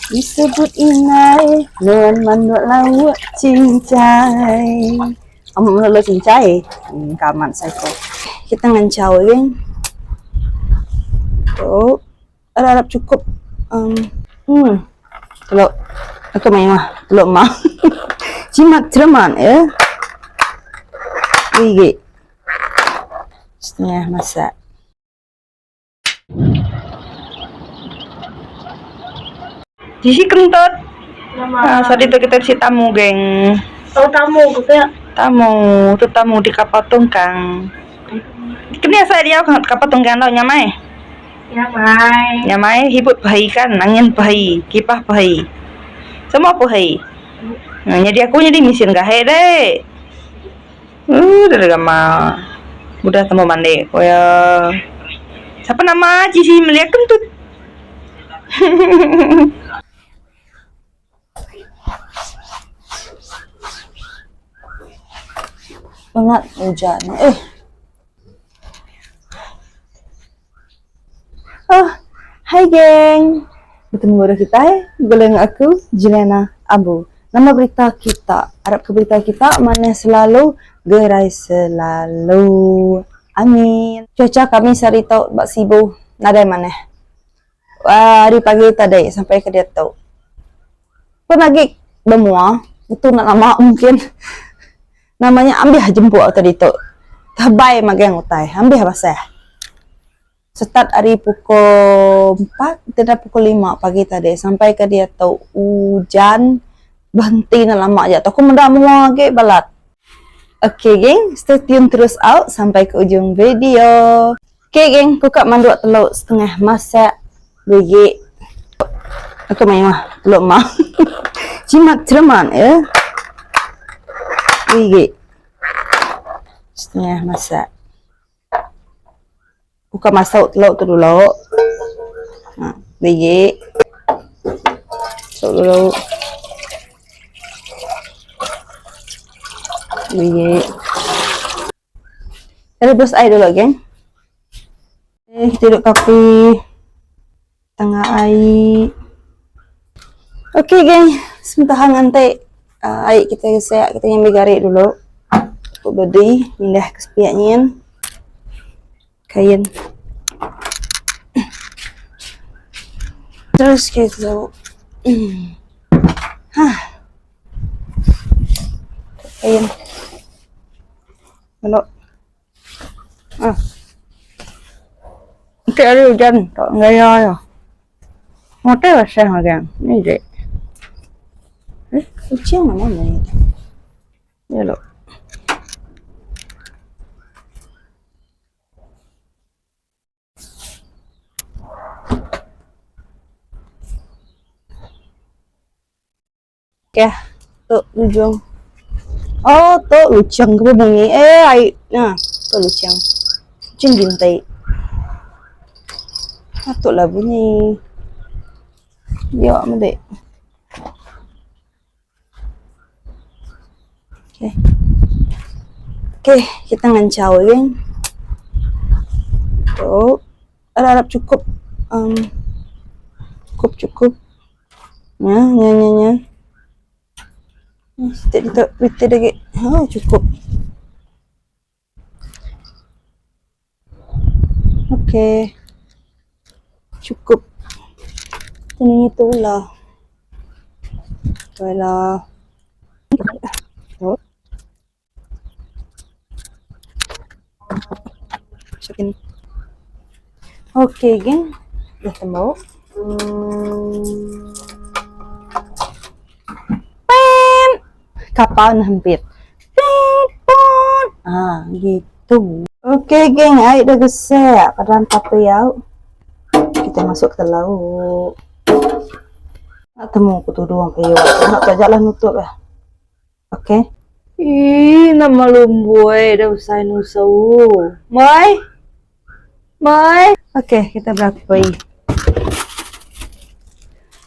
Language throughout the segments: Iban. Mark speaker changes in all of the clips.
Speaker 1: Disebut indai nuan manduk lauk cincai. Amat manduk lauk cincai. Hmm, kamat psycho. Kita ngancau geng. Tu harap-harap cukup. Um, hmm. Teluk. Aku main mah. Teluk mah. Jimat cereman ya. Gigi. Setengah masak. Jisi kentut. Ah, tadi tu kita bisi tamu, geng.
Speaker 2: Oh, tamu ke pia?
Speaker 1: Tamu, tu tamu di kapal tongkang. Keni asai diau ka kapal tongkang tau nyamai.
Speaker 2: Nyamai.
Speaker 1: Nyamai hibut pehi kan, angin pehi, kipah pehi. Semua pehi. Nah, nyadi aku nyadi mesin gahe deh. Ooh dah gamal. Udah temu mandi ko iya. Sapa nama Cici melia kentut. Pengat ujan eh. Oh, hai geng. Betemu baru kitai begulai enggau aku Juliana Abu. Nama berita kita? Arap ke berita kita manah selalu, gerai selalu. Amin. Cuaca kami sehari tu ba Sibu nadai manah. Hari pagi tadi sampai ke diatu. Pun agi bemua, ngetu enda lama mungkin. Nama nya ambih jempuk tadi tu. Tebai magang utai, ambih basah. Start ari pukul empat enda pukul lima pagi tadi sampai ke diatu ujan berhenti enda lama aja tu aku meda mua agi balat. Okay geng, stay tune terus au sampai ke ujung video. Okay geng, ku ka manduk teluk setengah masak bigi. Aku mayuh teluk mah. Jimat cereman ya. Bigi setengah masak. Buka masuk teluk tu dulu. Ha, biji. Masuk dulu. Biji. Rebus air dulu, geng. Eh, kita duduk kopi. Tengah air. Okey, geng. Sebentar nanti uh, air kita gesek, kita nyambi garik dulu. Untuk berdiri, pindah ke sepiak nyin. Kain. Terus kita hmm. Hah. Kain. Belok. Ah. Okey hari hujan tak gaya ya. Motor basah magang. Ni je. Eh, kucing mana ni? Ya lo. Okey, tu ujung. Oh, tu lucheng ke bunyi. Eh, ai. Nah, tu lucheng. Lucheng gintai. Patutlah bunyi. Biar medik. Okey. Okey, kita ngancau geng. Tu. Harap-harap cukup. Um, cukup cukup. Nya, nya, nya, nya. Setiap kita kita lagi. Ha, cukup. Okey. Cukup. Ini itulah. Itulah. Oh. Masukin. Okey, geng. Dah tembok. Pen. Kapal hempit. Pin, pun. Ah, gitu. Okey, geng. Air dah gesek. Padam papi au. Kita masuk ke lauk. Nak temu aku tudung kayu. Nak tak lah nutup lah. Okey. Ih, nama lumbui dah usai nusau. Mai. Mai. Okey, kita berapi.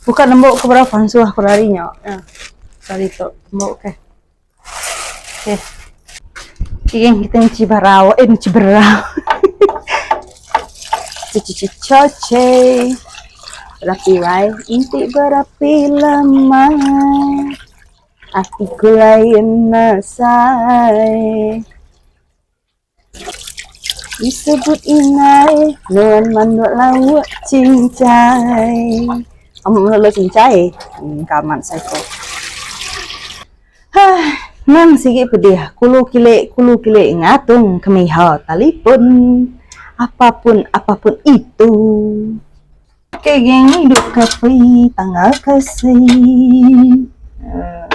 Speaker 1: Bukan nembuk ke berapa suah aku lari nya. Ya. Sorry tu, tembuk ke. Okey. Okay, kita nyuci barau. Eh, nyuci berau. Cuci cuci. Berapi wai enti berapi lemai Ati ku lain mesai Disebut inai nuan manduk lauk cincai. Amat manduk lauk cincai. Hmm, kamat sai ko. Hah, nang sigi pedih kulu kilik kulu kilik ngatung kemiha talipun. Apapun apapun itu. Okay geng, hidup kapi tanggal kasih. Uh,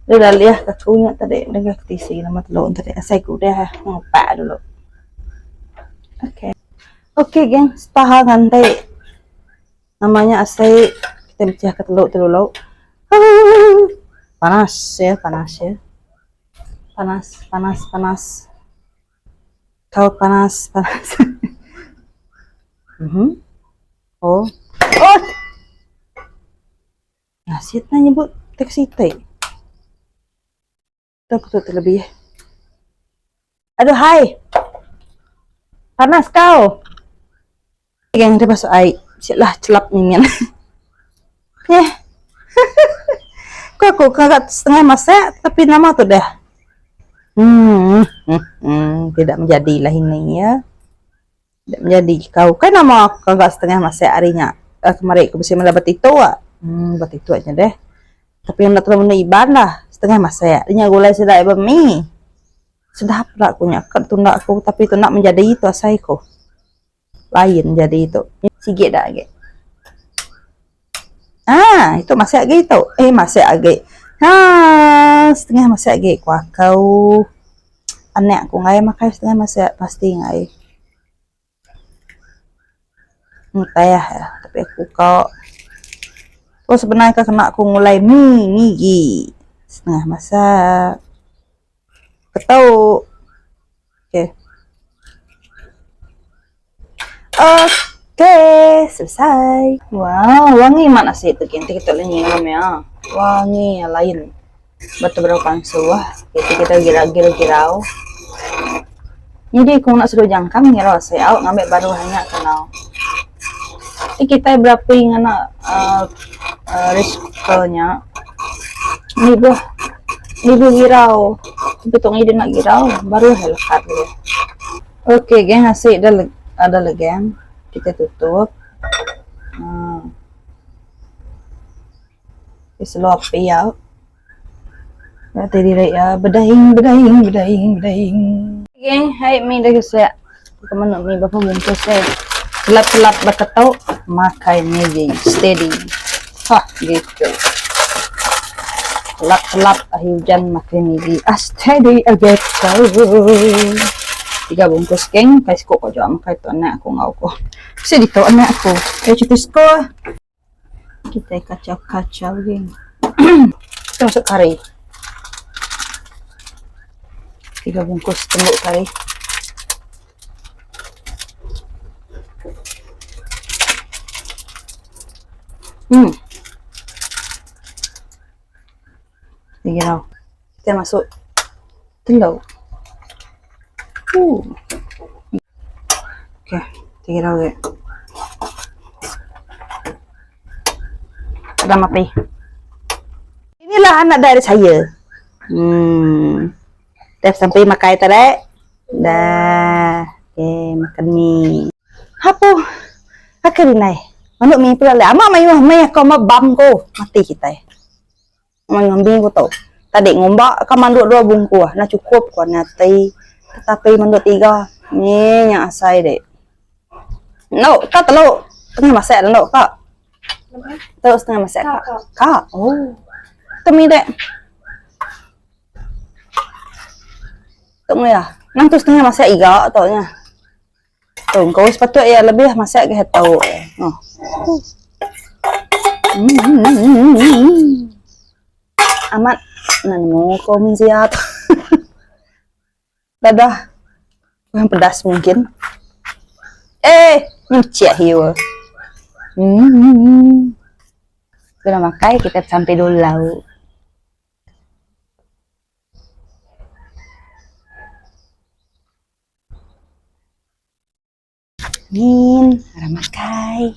Speaker 1: dia dah liah kaku nya tadi dengan tisi nama telur tadi. Asai ku dah ngupak dulu. Okay. Okay geng, setaha nganti. Namanya asai kita mecah ke telur tu dulu. Panas ya, panas ya. Panas, panas, panas. Kau panas, panas. Mhm. Oh. Oh. Nasit na nyebut taksi tai. Tu aku tu terlebih. Aduh, hai. Panas kau. Geng, dia masuk air. Siap lah celap mimin. Eh. Kau aku kagak setengah masak tapi nama tu dah. Hmm, hmm, hmm. Tidak menjadilah ini ya. Tidak menjadi kau. Kan nama aku kagak setengah masak hari nya. Eh, kemarin aku mesti malah itu ah. Betitu aja deh. Tapi yang nak terlalu iban lah. Setengah masak. Dia gulai sedap iban mi. Sedap lah aku nya. Kan tunda aku tapi tu nak menjadi itu asai ku. Lain jadi itu. Sikit dah lagi. Ah, itu masak lagi itu. Eh, masak lagi. Ha, setengah masak lagi ku kau. Anak aku ngai makai setengah masak pasti ngai. Entah ya, tapi aku kau. Oh sebenarnya kena aku ngulai mi migi setengah masak. Ketau. Okey. Okey, selesai. Wow, wangi mat nasi tu nanti kita boleh nyium ya. Wangi yang lain. Betul berapa pansu wah. Kita kita gira-gira girau. Jadi aku nak suruh jangkam ngira saya out ngambil baru hanya kenal. Jadi kita berapa ingat nak rice cooker-nya. Ni buah ni buah girau. Tapi tong dia nak girau baru helekat dia. Okey geng, nasi dah ada lagi geng. Kita tutup. Slow api ya. Berarti diri ya bedahing bedahing bedahing bedahing. Geng, hai mi dah siap. Kemana mi bapa bungkus eh. Celap-celap berketuk makai Maggi steady. Hah gitu. Celap-celap ahi hujan makai Maggi. Ah steady gitu. Tiga bungkus geng, kai kok kau jual makai tu anak aku ngau ko. Bisa dito anak aku. Eh cuti sekolah. Kita kacau-kacau geng. Kita masuk kari. 3 bungkus tembuk kari. Tiga. Kita masuk telur. Okey, tiga lagi. Padam api. Inilah anak dari saya. Dah sampai makan tadi. Dah. Okey, makan mi. Apa? Akan rinai. Manuk mi pula le. Amak mai mai aku ma bam ko. Mati kita. Mai ngambil ko tau. Tadi ngombak ka manduk 2 bungkus. Nah cukup ko nanti. Tetapi manduk 3. Ni yang asai dek. No, kak telur. Tengah masak dah kak. Telur setengah masak kak. Kak. Oh. Temi dek. Tunggu ya. Nang tu setengah masak iga taunya. Tu kau sepatut ya lebih masak ke tahu. Oh. Amat nanu kau menziat. Dadah. Yang pedas mungkin. Eh, nyuci hiu. Sudah makai kita sampai dulu lauk. Min, ada makai.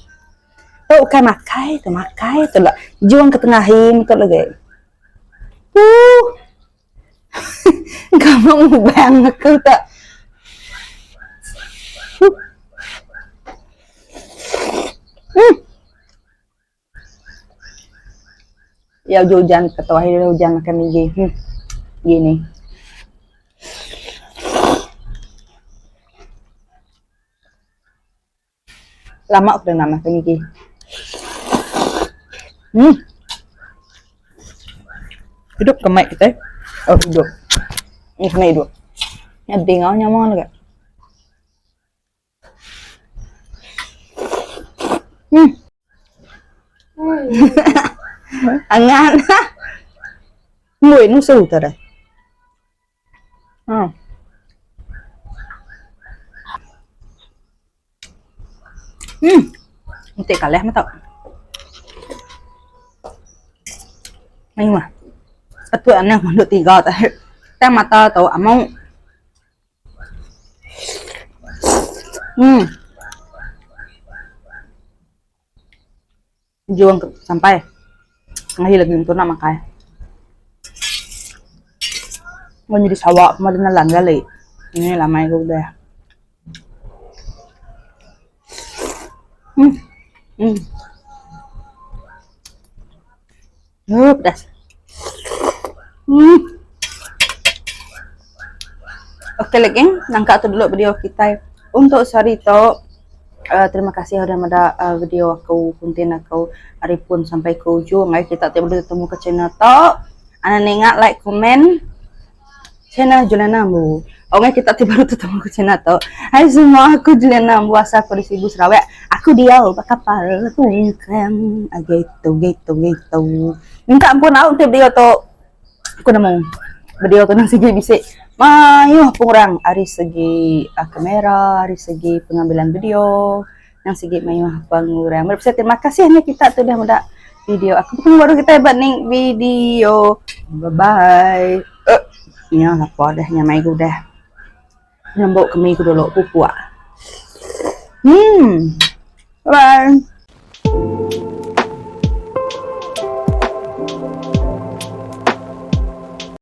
Speaker 1: Tu ukai makai tu makai tu la jung ke tengah hi tu lagi. Puh. Engka ngubang aku tak. Huh. Hmm. Ya hujan atau akhirnya hujan makan migi. Gini. Lama aku dah nak makan migi. Hidup ke mic kita? Oh, hidup. Ni kena hidup. Ni dengar nyaman lagi. Angan. Mui nusu tu dah. Enti kalih meh tau. Mayuh. Patut anang manduk tiga tadi. Tang mata tu amuk. Ujung ke sampai ngahi lagi untuk nak makai. Mun nyadi sawa pun meda nelan gali. Ni lamai ku udah. Pedas. Okey lagi, nangka tu dulu video kitai untuk sehari tu. Terima kasih udah meda video aku, konten aku ari pun sampai ke ujung. Ai kita ti boleh tetemu ke channel tu. Anang ninga like, komen channel Juliana Ambu. Orang kita ti baru tetemu ke channel tu. Hai semua, aku Juliana Ambu asal aku di Sibu Sarawak. Aku diau ba kapal tungkang. Gitu gitu gitu. Minta ampun au enti video tu aku nemu. Video tu nang sigi bisi mayuh pengurang ari segi kamera, ari segi pengambilan video nang sigi mayuh pengurang. Meri besai terima kasih nya kita tu udah meda video aku. Betemu baru kitai ba ning video. Bye bye. Nya lapa deh nyamai ku udah. Nembu kemi ku dulu pupuk. Bye bye.